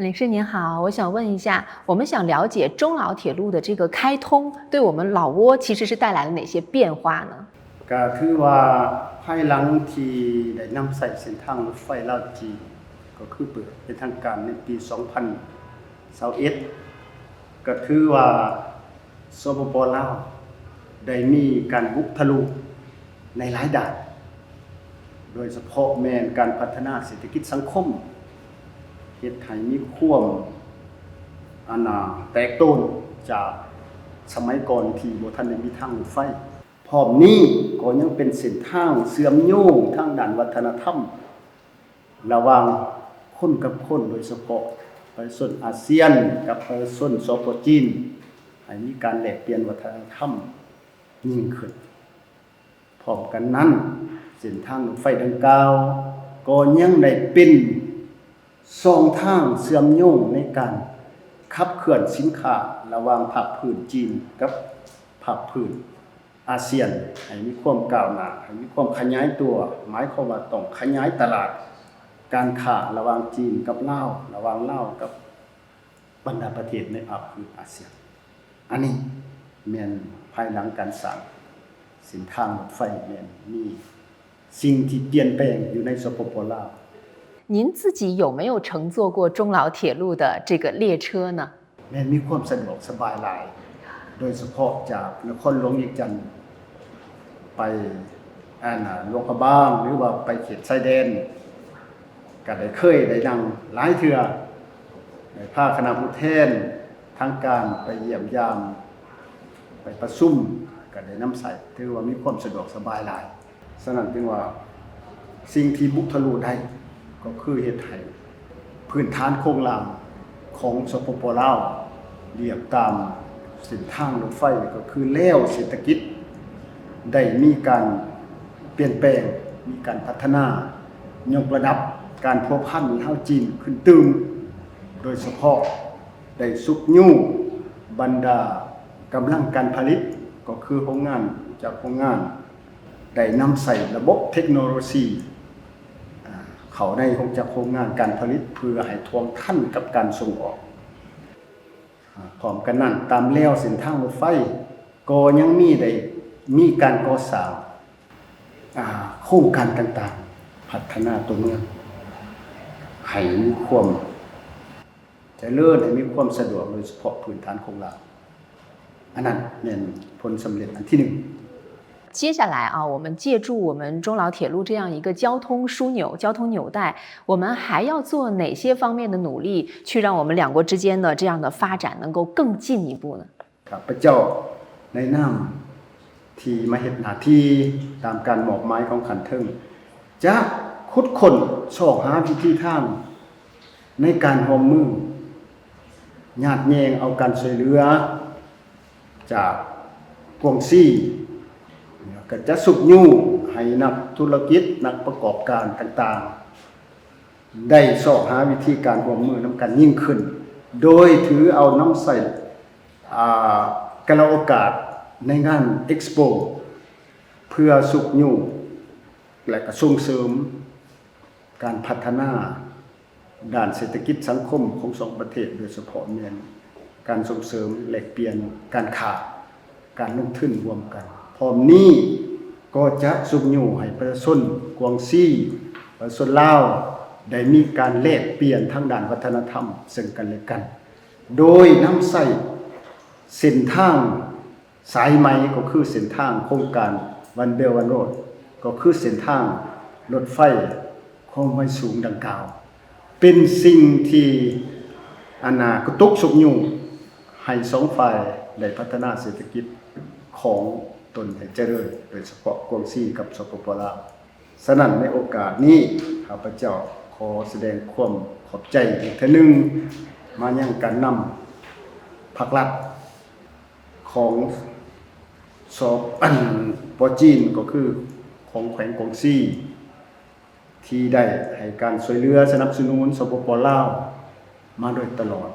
女士您好，我想问一下，我们想了解中老铁路的这个开通，对我们老挝其实是带来了哪些变化呢？ ກໍຖືວ່າພາຍຫຼັງທີ່ໄດ້ນຳໃຊ້ເສັ້ນທາງລົດໄຟລາວ-ຈີນ ກໍຄືເປີດເປັນທາງການໃນປີສອງພັນຊາວເອັດ ກໍຖືວ່າ ສປປ ລາວ ໄດ້ມີການບຸກທະລຸໃນຫຼາຍດ້ານ ໂດຍສະເພາະແມ່ນການພັດທະນາເສດຖະກິດສັງຄົມ ເຮັດໃຫ້ມີຄວາມ ອັນນາ ແຕກໂຕນຈາກສະໄໝກ່ອນທີ່ບໍ່ທັນໄດ້ມີທາງລົດໄຟ. ພ້ອມນີ້ກໍຍັງເປັນເສັ້ນທາງເຊື່ອມໂຍງທາງດ້ານວັດທະນະທຳ ລະຫວ່າງຄົນກັບຄົນ ໂດຍສະເພາະປະຊາຊົນອາຊຽນກັບປະຊາຊົນ ສປ ຈີນ ໃຫ້ມີການແລກປ່ຽນວັດທະນະທຳຍິ່ງຂຶ້ນ. ພ້ອມກັນນັ້ນ, ເສັ້ນທາງລົດໄຟດັ່ງກ່າວກໍຍັງໄດ້ເປັນຊ່ອງທາງເຊື່ອມໂຍງໃນການຂັບເຄື່ອນສິນຄ້າລະຫວ່າງພາກພື້ນຈີນກັບພາກພື້ນ ອາຊຽນ ໃຫ້ມີຄວາມກ້າວໜ້າ, ໃຫ້ມີຄວາມຂະຫຍາຍຕົວ, ໝາຍຄວາມວ່າຕ້ອງຂະຫຍາຍຕະຫຼາດການຄ້າລະຫວ່າງຈີນກັບລາວ, ລະຫວ່າງລາວກັບບັນດາປະເທດໃນພາກພື້ນອາຊຽນ. ອັນນີ້ແມ່ນພາຍຫຼັງການສ້າງເສັ້ນທາງລົດໄຟ ແມ່ນມີສິ່ງທີ່ປ່ຽນແປງຢູ່ໃນ ສປປ ລາວ. 您自己有没有乘坐过中老铁路的这个列车呢？ ແມ່ນມີຄວາມສະດວກສະບາຍຫຼາຍ ໂດຍສະເພາະຈາກນະຄອນຫຼວງວຽງຈັນໄປ ອັນນາ ຫຼວງພະບາງ ຫຼືວ່າໄປເຂດຊາຍແດນ ກໍໄດ້ເຄີຍໄດ້ນັ່ງຫຼາຍເທື່ອ ໄດ້ພາຄະນະຜູ້ແທນທາງການໄປຢ້ຽມຢາມ ໄປປະຊຸມ ກໍໄດ້ນຳໃຊ້ ຖືວ່າມີຄວາມສະດວກສະບາຍຫຼາຍ. ສະນັ້ນຈຶ່ງວ່າ ສິ່ງທີ່ບຸກທະລຸໄດ້ ກໍຄືເຮັດໃຫ້ພື້ນຖານໂຄງລ່າງຂອງ ສປປ ລາວ ລຽບຕາມເສັ້ນທາງລົດໄຟ ກໍຄືແລວເສດຖະກິດ ໄດ້ມີການປ່ຽນແປງ, ມີການພັດທະນາ, ຍົກລະດັບການພົວພັນລາວ-ຈີນຂຶ້ນຕື່ມ, ໂດຍສະເພາະໄດ້ຊຸກຍູ້ບັນດາກຳລັງການຜະລິດ, ກໍຄືໂຮງງານ, ຈາກໂຮງງານ ໄດ້ນຳໃຊ້ລະບົບເທັກໂນໂລຊີ ອາ ເຂົ້າໃນໂຮງຈັກໂຮງງານການຜະລິດ ເພື່ອໃຫ້ທ່ວງທັນກັບການສົ່ງອອກ. ອາ ພ້ອມກັນນັ້ນ, ຕາມແລວເສັ້ນທາງລົດໄຟກໍຍັງມີໄດ້ ມີການກໍ່ສ້າງ ອາ ໂຄງການຕ່າງໆ, ພັດທະນາຕົວເມືອງໃຫ້ມີຄວາມ ຈະເລີນໃຫ້ມີຄວາມສະດວກ ໂດຍສະເພາະພື້ນຖານໂຄງລ່າງ. ອັນນັ້ນແມ່ນຜົນສຳເລັດອັນທີໜຶ່ງ. 接下来啊，我们借助我们中老铁路这样一个交通枢纽、交通纽带，我们还要做哪些方面的努力，去让我们两国之间的这样的发展能够更进一步呢？ ຂ້າພະເຈົ້າໃນນາມທີ່ມາເຮັດໜ້າທີ່ຕາມການມອບໝາຍຂອງຂັ້ນເທິງ ຈະຂຸດຄົ້ນຊອກຫາວິທີທາງໃນການຮ່ວມມື ຍາດແຍ່ງເອົາການຊ່ວຍເຫຼືອຈາກກວາງຊີ ແລ້ວກໍຈະຊຸກຍູ້ໃຫ້ນັກທຸລະກິດ, ນັກປະກອບການຕ່າງໆ ໄດ້ຊອກຫາວິທີການຮ່ວມມືນຳກັນຍິ່ງຂຶ້ນ ໂດຍຖືເອົານຳໃຊ້ ອາ ກາລະໂອກາດໃນງານເອັກສະໂປ ເພື່ອຊຸກຍູ້ ແລະ ກະສົ່ງເສີມການພັດທະນາດ້ານເສດຖະກິດສັງຄົມຂອງສອງປະເທດ, ໂດຍສະເພາະແມ່ນການສົ່ງເສີມແລກປ່ຽນການຄ້າ, ການລົງທຶນຮ່ວມກັນ. ພ້ອມນີ້ກໍຈະຊຸກຍູ້ໃຫ້ປະຊາຊົນກວາງຊີ, ປະຊາຊົນລາວ ໄດ້ມີການແລກປ່ຽນທາງດ້ານວັດທະນະທຳເຊິ່ງກັນແລະກັນ ໂດຍນຳໃຊ້ເສັ້ນທາງ ສາຍໃໝ ກໍຄືເສັ້ນທາງໂຄງການ One Belt One Road ກໍຄືເສັ້ນທາງລົດໄຟຄວາມໄວສູງດັ່ງກ່າວ ເປັນສິ່ງທີ່ ອັນນາ ກະຕຸກຊຸກຍູ້ໃຫ້ສອງຝ່າຍໄດ້ພັດທະນາເສດຖະກິດຂອງຕົນໃຫ້ຈະເລີນ, ໂດຍສະເພາະກວາງຊີກັບ ສປປ ລາວ. ສະນັ້ນ ໃນໂອກາດນີ້ ຂ້າພະເຈົ້າຂໍສະແດງຄວາມຂອບໃຈອີກເທື່ອໜຶ່ງ ມາຍັງການນຳພັກລັດ ຂອງ ສ ອັນ ປ ຈີນ ກໍຄືຂອງແຂວງກວາງຊີ ທີ່ໄດ້ໃຫ້ການຊ່ວຍເຫຼືອສະໜັບສະໜູນ ສປປ ລາວ ມາໂດຍຕະຫຼອດ.